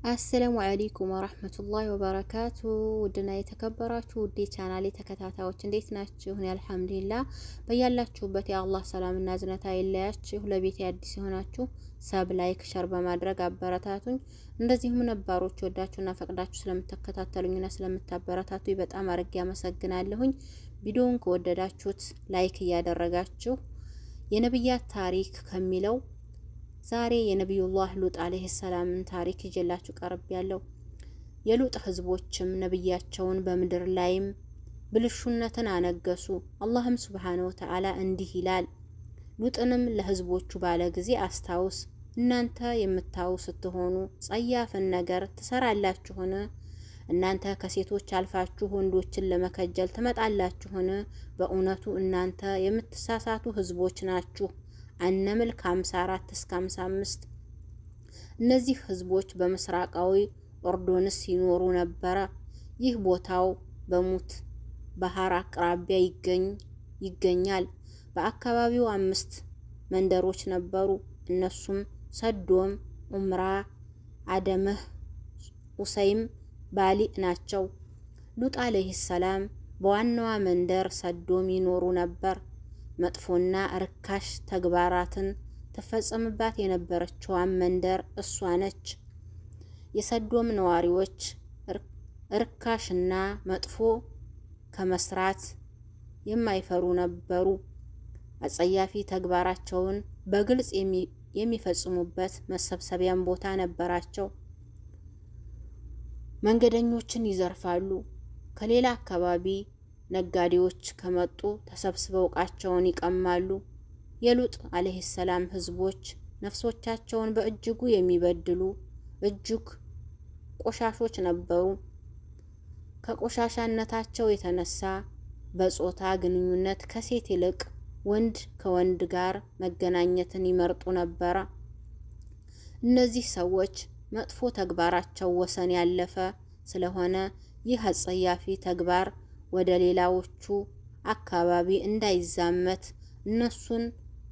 السلام عليكم ورحمة الله وبركاته። ውድና የተከበራችሁ ውዴ ቻናሌ ተከታታዮች እንዴት ናችሁ? እኔ الحمد لله። በያላችሁበት የአላህ ሰላምና እዝነት አይለያችሁ። ለቤቴ አዲስ የሆናችሁ sub፣ like፣ share በማድረግ አበረታቱኝ። እንደዚሁም ነባሮች ወዳችሁና ፈቅዳችሁ ስለምትከታተሉኝና ስለምታበረታቱኝ በጣም አድርጌ አመሰግናለሁኝ። ቪዲዮውን ከወደዳችሁት like እያደረጋችሁ የነብያት ታሪክ ከሚለው ዛሬ የነቢዩላህ ሉጥ عليه السلام ን ታሪክ ይዤላችሁ ቀርብ ያለው። የሉጥ ህዝቦችም ነቢያቸውን በምድር ላይም ብልሹነትን አነገሱ። አላህም سبحانه وتعالى እንዲህ ይላል፣ ሉጥንም ለህዝቦቹ ባለ ጊዜ አስታውስ፣ እናንተ የምታዩ ስትሆኑ ጸያፍን ነገር ትሰራላችሁን? እናንተ ከሴቶች አልፋችሁ ወንዶችን ለመከጀል ትመጣላችሁን? በእውነቱ እናንተ የምትሳሳቱ ህዝቦች ናችሁ። አነምል ከ54 እስከ 55። እነዚህ ህዝቦች በምስራቃዊ ኦርዶንስ ይኖሩ ነበረ። ይህ ቦታው በሙት ባህር አቅራቢያ ይገኛል። በአካባቢው አምስት መንደሮች ነበሩ። እነሱም ሰዶም፣ ኡምራ፣ አደምህ፣ ኡሰይም፣ ባሊእ ናቸው። ሉጥ ዓለይሂ ሰላም በዋናዋ መንደር ሰዶም ይኖሩ ነበር። መጥፎና ርካሽ ተግባራትን ትፈጸምባት የነበረችዋን መንደር እሷ ነች። የሰዶም ነዋሪዎች ርካሽና መጥፎ ከመስራት የማይፈሩ ነበሩ። አጸያፊ ተግባራቸውን በግልጽ የሚፈጽሙበት መሰብሰቢያም ቦታ ነበራቸው። መንገደኞችን ይዘርፋሉ። ከሌላ አካባቢ ነጋዴዎች ከመጡ ተሰብስበው ዕቃቸውን ይቀማሉ። የሉጥ ዓለይሂ ሰላም ህዝቦች ነፍሶቻቸውን በእጅጉ የሚበድሉ እጅግ ቆሻሾች ነበሩ። ከቆሻሻነታቸው የተነሳ በጾታ ግንኙነት ከሴት ይልቅ ወንድ ከወንድ ጋር መገናኘትን ይመርጡ ነበረ። እነዚህ ሰዎች መጥፎ ተግባራቸው ወሰን ያለፈ ስለሆነ ይህ አጸያፊ ተግባር ወደ ሌላዎቹ አካባቢ እንዳይዛመት እነሱን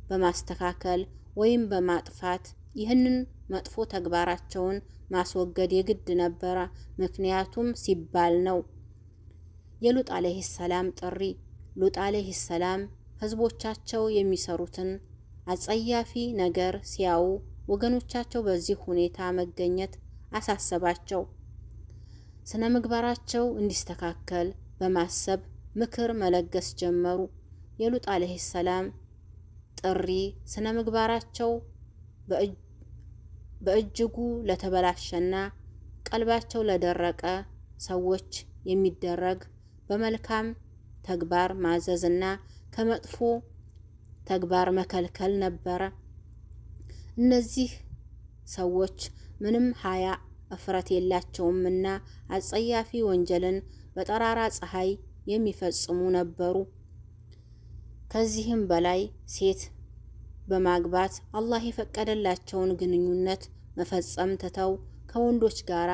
በማስተካከል ወይም በማጥፋት ይህንን መጥፎ ተግባራቸውን ማስወገድ የግድ ነበረ። ምክንያቱም ሲባል ነው። የሉጥ ዓለይሂ ሰላም ጥሪ። ሉጥ ዓለይሂ ሰላም ህዝቦቻቸው የሚሰሩትን አጸያፊ ነገር ሲያዩ ወገኖቻቸው በዚህ ሁኔታ መገኘት አሳሰባቸው። ስነ ምግባራቸው እንዲስተካከል በማሰብ ምክር መለገስ ጀመሩ። የሉጥ ዓለይሂ ሰላም ጥሪ ስነ ምግባራቸው በእጅጉ ለተበላሸና ቀልባቸው ለደረቀ ሰዎች የሚደረግ በመልካም ተግባር ማዘዝና ከመጥፎ ተግባር መከልከል ነበረ። እነዚህ ሰዎች ምንም ሀያ እፍረት የላቸውምና አጸያፊ ወንጀልን በጠራራ ፀሐይ የሚፈጽሙ ነበሩ። ከዚህም በላይ ሴት በማግባት አላህ የፈቀደላቸውን ግንኙነት መፈጸም ትተው ከወንዶች ጋር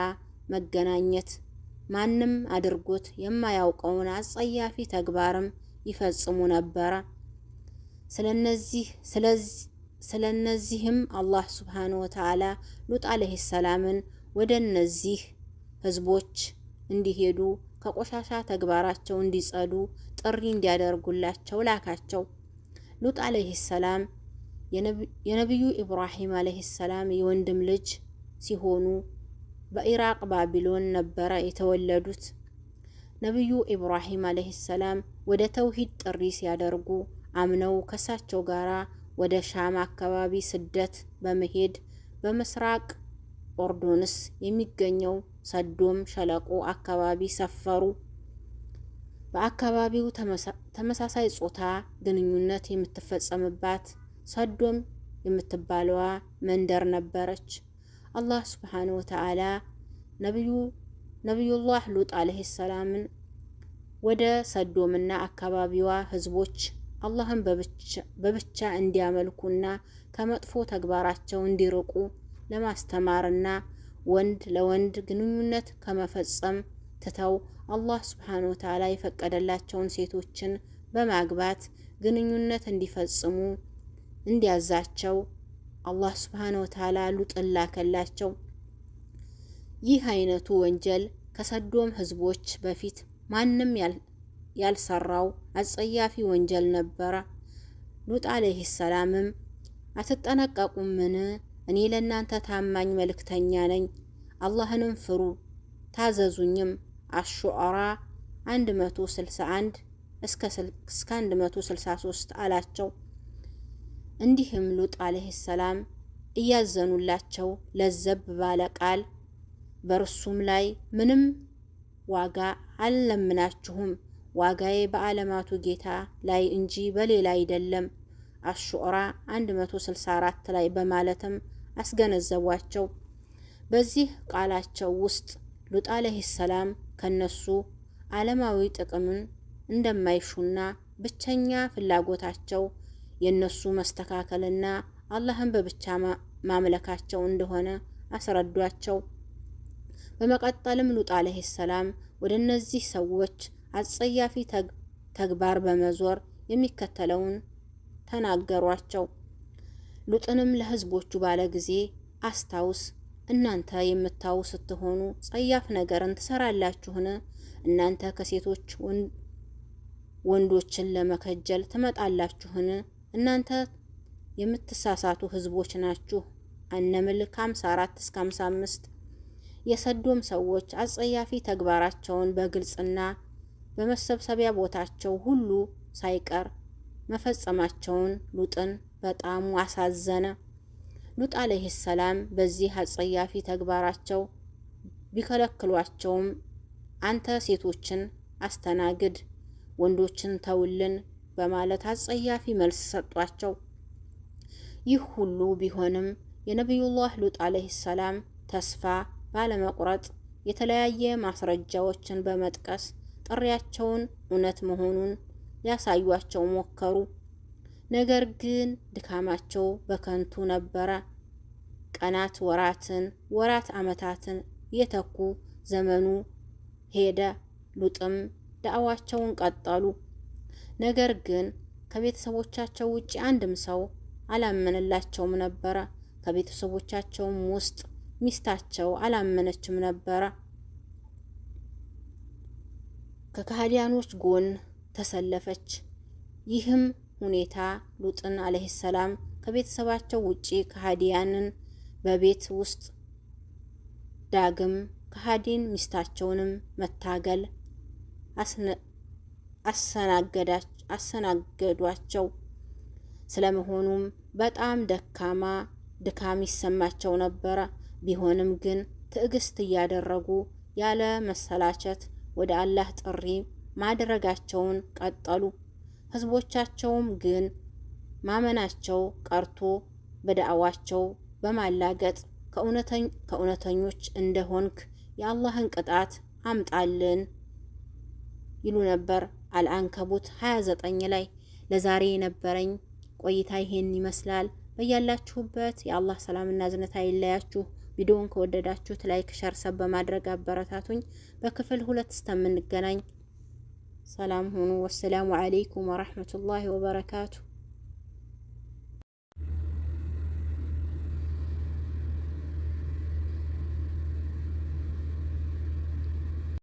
መገናኘት ማንም አድርጎት የማያውቀውን አጸያፊ ተግባርም ይፈጽሙ ነበረ። ስለነዚህም አላህ ሱብሓነሁ ወተዓላ ሉጥ ዓለይሂ ሰላምን ወደ እነዚህ ህዝቦች እንዲሄዱ ከቆሻሻ ተግባራቸው እንዲጸዱ ጥሪ እንዲያደርጉላቸው ላካቸው። ሉጥ ዓለይሂ ሰላም የነቢዩ ኢብራሂም ዓለይሂ ሰላም የወንድም ልጅ ሲሆኑ በኢራቅ ባቢሎን ነበረ የተወለዱት። ነቢዩ ኢብራሂም ዓለይሂ ሰላም ወደ ተውሂድ ጥሪ ሲያደርጉ አምነው ከሳቸው ጋራ ወደ ሻም አካባቢ ስደት በመሄድ በምስራቅ ኦርዶንስ የሚገኘው ሰዶም ሸለቆ አካባቢ ሰፈሩ። በአካባቢው ተመሳሳይ ጾታ ግንኙነት የምትፈጸምባት ሰዶም የምትባለዋ መንደር ነበረች። አላህ ስብሓነሁ ወተዓላ ነቢዩላህ ሉጥ ዓለይሂ ሰላምን ወደ ሰዶምና አካባቢዋ ህዝቦች አላህን በብቻ እንዲያመልኩና ከመጥፎ ተግባራቸው እንዲርቁ ለማስተማርና ወንድ ለወንድ ግንኙነት ከመፈጸም ትተው አላህ ስብሓነሁ ወተዓላ የፈቀደላቸውን ሴቶችን በማግባት ግንኙነት እንዲፈጽሙ እንዲያዛቸው አላህ ስብሓነሁ ወተዓላ ሉጥን ላከላቸው። ይህ አይነቱ ወንጀል ከሰዶም ህዝቦች በፊት ማንም ያልሰራው አጸያፊ ወንጀል ነበረ። ሉጥ ዓለይሂ ሰላምም አትጠነቀቁምን? እኔ ለእናንተ ታማኝ መልእክተኛ ነኝ። አላህንም ፍሩ ታዘዙኝም። አሹዓራ 161 እስከ 163 አላቸው። እንዲህም ሉጥ ዓለይሂ ሰላም እያዘኑላቸው ለዘብ ባለ ቃል በርሱም ላይ ምንም ዋጋ አልለምናችሁም፣ ዋጋዬ በዓለማቱ ጌታ ላይ እንጂ በሌላ አይደለም። አሹዕራ 164 ላይ በማለትም አስገነዘቧቸው። በዚህ ቃላቸው ውስጥ ሉጥ ዓለይሂ ሰላም ከነሱ ዓለማዊ ጥቅምን እንደማይሹና ብቸኛ ፍላጎታቸው የነሱ መስተካከልና አላህን በብቻ ማምለካቸው እንደሆነ አስረዷቸው። በመቀጠልም ሉጥ ዓለይሂ ሰላም ወደ እነዚህ ሰዎች አጸያፊ ተግባር በመዞር የሚከተለውን ተናገሯቸው። ሉጥንም ለህዝቦቹ ባለ ጊዜ አስታውስ፣ እናንተ የምታው ስትሆኑ ጸያፍ ነገርን ትሰራላችሁን? እናንተ ከሴቶች ወንዶችን ለመከጀል ትመጣላችሁን? እናንተ የምትሳሳቱ ህዝቦች ናችሁ። አነምል ከ54 እስከ 55። የሰዶም ሰዎች አጸያፊ ተግባራቸውን በግልጽና በመሰብሰቢያ ቦታቸው ሁሉ ሳይቀር መፈጸማቸውን ሉጥን በጣም አሳዘነ። ሉጥ ዓለይሂ ሰላም በዚህ አጸያፊ ተግባራቸው ቢከለክሏቸውም አንተ ሴቶችን አስተናግድ፣ ወንዶችን ተውልን በማለት አጸያፊ መልስ ሰጧቸው። ይህ ሁሉ ቢሆንም የነቢዩላህ ሉጥ ዓለይሂ ሰላም ተስፋ ባለመቁረጥ የተለያየ ማስረጃዎችን በመጥቀስ ጥሪያቸውን እውነት መሆኑን ሊያሳዩአቸው ሞከሩ። ነገር ግን ድካማቸው በከንቱ ነበረ። ቀናት ወራትን፣ ወራት ዓመታትን የተኩ ዘመኑ ሄደ። ሉጥም ዳዕዋቸውን ቀጠሉ። ነገር ግን ከቤተሰቦቻቸው ውጭ አንድም ሰው አላመነላቸውም ነበረ። ከቤተሰቦቻቸውም ውስጥ ሚስታቸው አላመነችም ነበረ። ከካህዲያኖች ጎን ተሰለፈች። ይህም ሁኔታ ሉጥን ዓለይሂ ሰላም ከቤተሰባቸው ውጪ ከሃዲያንን በቤት ውስጥ ዳግም ከሃዲን ሚስታቸውንም መታገል አሰናገዷቸው። ስለመሆኑም በጣም ደካማ ድካም ይሰማቸው ነበረ። ቢሆንም ግን ትዕግስት እያደረጉ ያለ መሰላቸት ወደ አላህ ጥሪ ማድረጋቸውን ቀጠሉ። ህዝቦቻቸውም ግን ማመናቸው ቀርቶ በዳዕዋቸው በማላገጥ ከእውነተኞች እንደሆንክ የአላህን ቅጣት አምጣልን ይሉ ነበር። አልአንከቡት 29 ላይ። ለዛሬ የነበረኝ ቆይታ ይሄን ይመስላል። በያላችሁበት የአላህ ሰላምና እዝነት አይለያችሁ። ቪዲዮውን ከወደዳችሁት like፣ share፣ sub በማድረግ አበረታቱኝ። በክፍል 2 እስከምንገናኝ ሰላም ሁኑ። ወሰላሙ አለይኩም ወራህመቱላሂ ወበረካቱ።